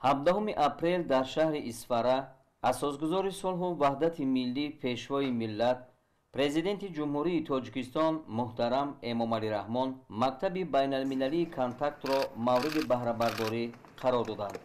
17 апрел дар шаҳри Исфара асосгузори сулҳу ваҳдати миллӣ, пешвои миллат, президенти Ҷумҳурии Тоҷикистон муҳтарам Эмомалӣ Раҳмон мактаби байналмилалии «Контактро» мавриди баҳрабардорӣ қарор доданд.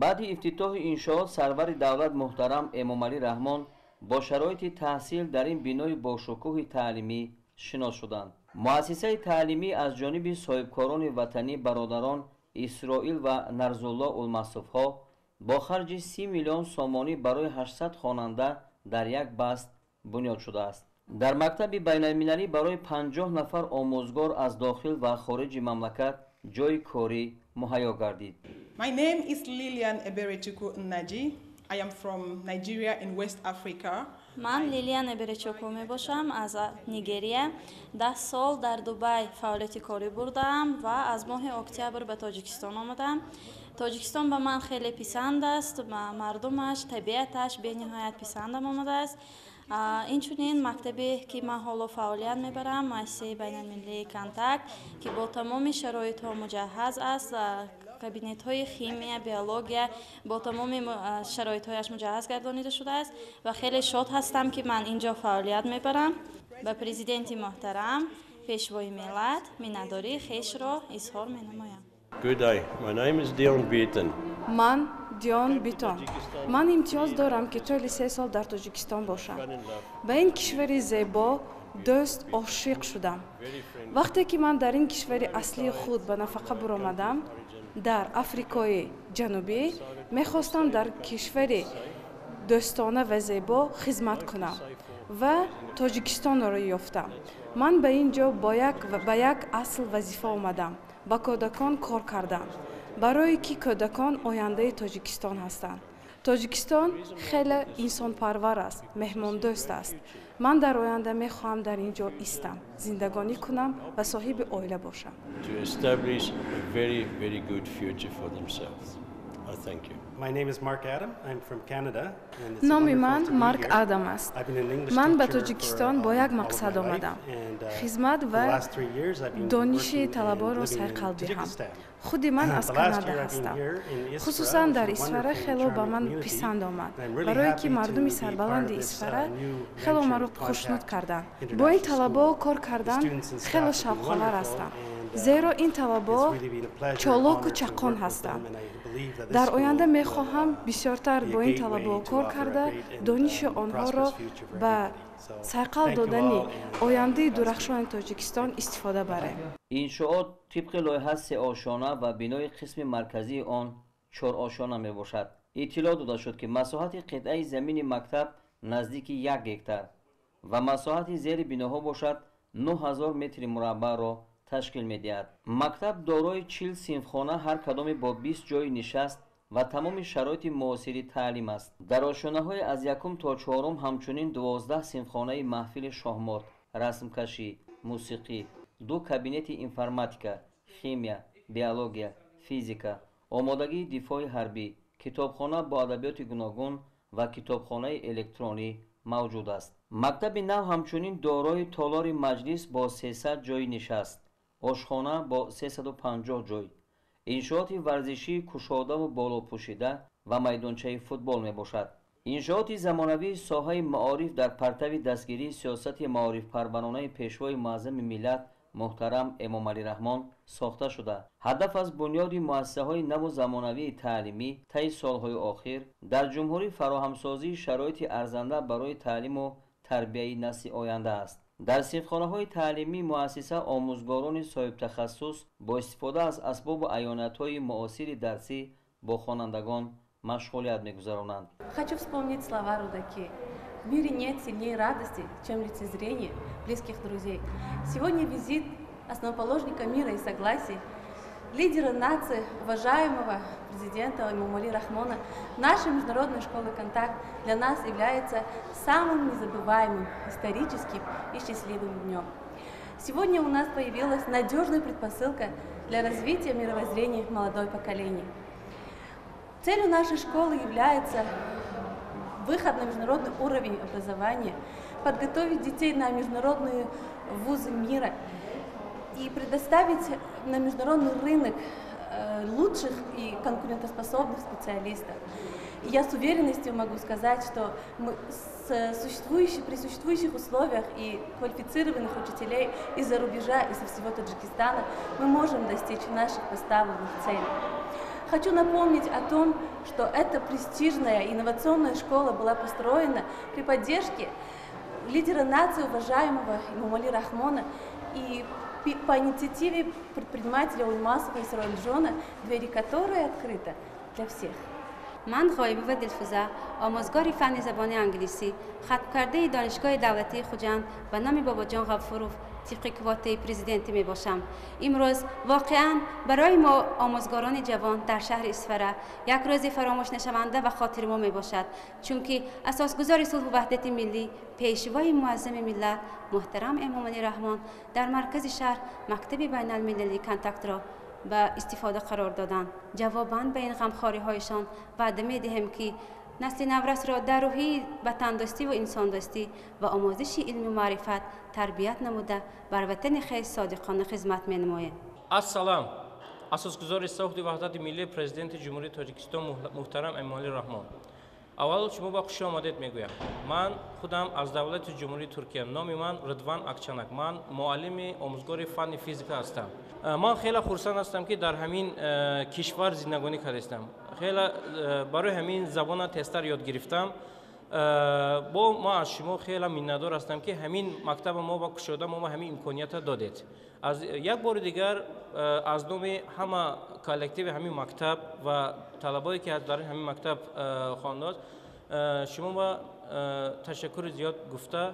Баъди ифтитоҳи иншоот сарвари давлат муҳтарам Эмомалӣ Раҳмон бо шароити таҳсил дар ин бинои бошукӯҳи таълимӣ шинос шуданд. Муассисаи таълимӣ аз ҷониби соҳибкорони ватанӣ бародарон Исроил ва Нарзулло Улмасовҳо бо харҷи 30 миллион сомонӣ барои 800 хонанда дар як баст бунёд шудааст. Дар мактаби байналмилалӣ барои 50 нафар омӯзгор аз дохил ва хориҷи мамлакат ҷойи корӣ муҳайё гардид. My name is Lilian Eberechukwu Nnaji. I am from Nigeria in West Africa. Ман Лилиан Эберечуку мебошам аз Нигерия. 10 сол дар Дубай фаъолияти корӣ бурдаам ва аз моҳи октябр ба Тоҷикистон омадам. Тоҷикистон ба ман хеле писанд аст, мардумаш, табиаташ бениҳоят писандам омадааст. Инчунин мактабе ки ман ҳоло фаъолият мебарам, муассисаи байналмилалии «Контакт», ки бо тамоми шароитҳо муҷаҳҳаз аст, кабинетҳои химия, биология бо тамоми шароитҳояш муҷаҳҳаз гардонида шудааст ва хеле шод ҳастам, ки ман ин ҷо фаъолият мебарам. Ба президенти муҳтарам, пешвои миллат миннатдории хешро изҳор менамоям. Good day. My name is Dion Beaton. Ман Дион Битон. Ман имтиёз дорам, ки тӯли 3 сол дар Тоҷикистон бошам. Ба ин кишвари зебо дӯст ошиқ шудам. Вақте ки ман дар ин кишвари аслии худ ба нафақа буромадам, дар Африкои Ҷанубӣ, мехостам дар кишвари дӯстона ва зебо хизмат кунам ва Тоҷикистонро ёфтам. Ман ба ин ҷо ба як асл вазифа омадам: ба кӯдакон кор кардам, барое ки кӯдакон ояндаи Тоҷикистон ҳастанд. Тоҷикистон хеле инсонпарвар аст, меҳмондӯст аст. Ман дар оянда мехоҳам дар ин ҷо истам, зиндагонӣ кунам ва соҳиби оила бошам. To establish a very, very good future for themselves. I thank you. Номи ман Марк Адам аст. Ман ба Тоҷикистон бо як мақсад омадам: хизмат ва дониши талабонро сайқал диҳам. Худи ман аз Канада ҳастам. Хусусан дар Исфара хело ба ман писанд омад, барое ки мардуми сарбаланди Исфара хело маро хушнуд карданд. Бо ин талабаҳо кор кардан хело шавқовар ҳастам, зеро ин талабаҳо чолоку чаққон ҳастанд. Дар оянда мехоҳам бисёртар бо ин талабаҳо кор карда, дониши онҳоро ба сайқал додани ояндаи дурахшони Тоҷикистон истифода барем. Иншоот тибқи лоиҳа сеошёна ва бинои қисми марказии он чорошёна мебошад. Иттилоъ дода шуд, ки масоҳати қитъаи замини мактаб наздики 1 гектар ва масоҳати зери биноҳо бошад 9000 метри мураббаъро ташкил медиҳад. Мактаб дорои 40 синфхона, ҳар кадоме бо 20 ҷойи нишаст ва тамоми шароити муосири таълим аст. Дар ошёнаҳои аз якум то чорум ҳамчунин 12 синфхонаи маҳфили шоҳмот, расмкашӣ, мусиқӣ, ду кабинети информатика, химия, биология, физика, омодагии дифои ҳарбӣ, китобхона бо адабиёти гуногун ва китобхонаи электронӣ мавҷуд аст. Мактаби нав ҳамчунин дорои толори маҷлис бо 300 ҷойи нишаст, ошхона бо 350 ҷой, иншооти варзишии кушодаву болопӯшида ва майдончаи футбол мебошад. Иншооти замонавии соҳаи маориф дар партави дастгирии сиёсати маорифпарваронаи Пешвои муаззами миллат муҳтарам Эмомалӣ Раҳмон сохта шуда, ҳадаф аз бунёди муассисаҳои наву замонавии таълимӣ таи солҳои охир дар ҷумҳурӣ фароҳамсозии шароити арзанда барои таълиму тарбияи насли оянда аст. Дар синфхонаҳои таълимии муассиса омӯзгорони соҳибтахассус бо истифода аз асбобу аёнатҳои муосири дарсӣ бо хонандагон машғулият мегузаронанд. Хочу вспомнить слова Рудаки: «В мире нет сильнее радости, чем лицезрение близких друзей». Сегодня визит основоположника мира и согласия, лидера нации, уважаемого президента Эмомали Рахмона, нашей международной школы «Контакт» для нас является самым незабываемым, историческим и счастливым днем. Сегодня у нас появилась надежная предпосылка для развития мировоззрения молодой поколения. Целью нашей школы является выход на международный уровень образования, подготовить детей на международные вузы мира и предоставить на международный рынок лучших и конкурентоспособных специалистов. И я с уверенностью могу сказать, что мы при существующих условиях и квалифицированных учителей из-за рубежа и со всего Таджикистана мы можем достичь наших поставленных целей. Хочу напомнить о том, что эта престижная инновационная школа была построена при поддержке лидера нации, уважаемого Эмомали Рахмона, и по инициативе предпринимателя Ульмасова Исроилжона, двери которой открыты для всех. Ман Ғоибова Дилфуза, омӯзгори фанни забони англисӣ, хатмкардаи Донишгоҳи давлатии Хуҷанд ба номи Бобоҷон Ғафуров тибқи квотаи президентӣ мебошам. Имрӯз воқеан барои мо, омӯзгорони ҷавон дар шаҳри Исфара, як рӯзи фаромӯшнашаванда ба хотири мо мебошад, чунки асосгузори сулҳу ваҳдати миллӣ, Пешвои муаззами миллат муҳтарам Эмомалӣ Раҳмон дар маркази шаҳр мактаби байналмилалии Контактро ба истифода қарор доданд. Ҷавобан ба ин ғамхориҳояшон ваъда медиҳем, ки насли наврасро дар рӯҳии ватандӯстиву инсондӯстӣ ва омӯзиши илму маърифат тарбият намуда, бар ватани хеш содиқона хизмат менамоем. Ассалам, асосгузори сулҳу ваҳдати миллӣ, Президенти Ҷумҳурии Тоҷикистон муҳтарам Эмомалӣ Раҳмон, аввал шумо ба хуш омадед мегӯям. Ман худам аз давлати Ҷумҳурии Туркия, номи ман Ридван Акчанак, ман муаллими омӯзгори фанни физика ҳастам. Ман хеле хурсанд ҳастам, ки дар ҳамин кишвар зиндагонӣ кардастам. Хеле барои ҳамин забона тезтар ёд гирифтам. Бо ма аз шумо хеле миннатдор ҳастам, ки ҳамин мактаба мо ба кушода, мо ҳамин имконията додед. Аз як бори дигар аз номи ҳама коллективи ҳамин мактаб ва талабое, ки дар ҳамин мактаб хондааст, шумо ба ташаккури зиёд гуфта,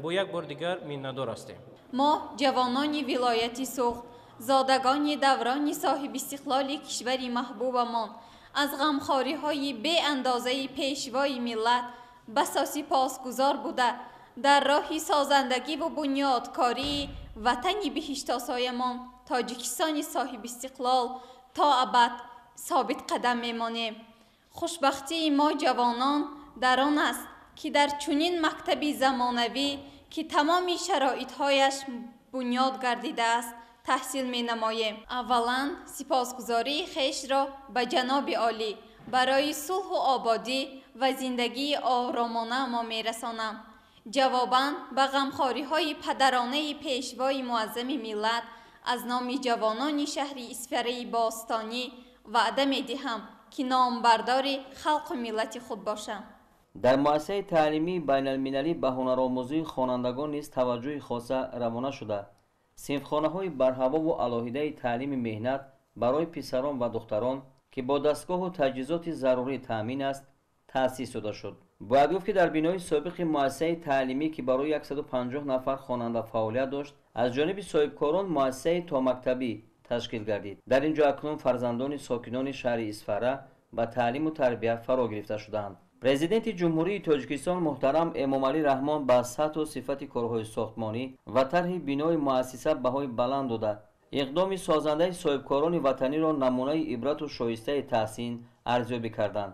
бо як бори дигар миннатдор ҳастем. Мо, ҷавонони вилояти Суғд, зодагони даврони соҳибистиқлоли кишвари маҳбубамон, Аз ғамхориҳои беандозаи Пешвои миллат басо сипосгузор буда, дар роҳи созандагиву бунёдкории ватани биҳиштосоямон Тоҷикистони соҳибистиқлол то абад собитқадам мемонем. Хушбахтии мо ҷавонон дар он аст, ки дар чунин мактаби замонавӣ, ки тамоми шароитҳояш бунёд гардидааст, таҳсил менамоем. Аввалан, сипосгузории хешро ба ҷаноби олӣ барои сулҳу ободӣ ва зиндагии оромона мо мерасонам. Ҷавобан ба ғамхориҳои падаронаи Пешвои муаззами миллат аз номи ҷавонони шаҳри Исфараи бостонӣ ваъда медиҳам, ки номбардори халқу миллати худ бошам. Дар муассисаи таълимии байналмилалӣ ба ҳунаромӯзии хонандагон низ таваҷҷӯҳи хоса равона шуда, синфхонаҳои барҳавову алоҳидаи таълими меҳнат барои писарон ва духтарон, ки бо дастгоҳу таҷҳизоти зарурӣ таъмин аст, таъсис дода шуд. Бояд гуфт, ки дар бинои собиқи муассисаи таълимӣ, ки барои 150 нафар хонанда фаъолият дошт, аз ҷониби соҳибкорон муассисаи томактабӣ ташкил гардид. Дар ин ҷо акнун фарзандони сокинони шаҳри Исфара ба таълиму тарбия фаро гирифта шудаанд. Президенти Ҷумҳурии Тоҷикистон муҳтарам Эмомалӣ Раҳмон ба сатҳу сифати корҳои сохтмонӣ ва тарҳи бинои муассиса баҳои баланд дода, иқдоми созандаи соҳибкорони ватаниро намунаи ибрату шоистаи таҳсин арзёбӣ карданд.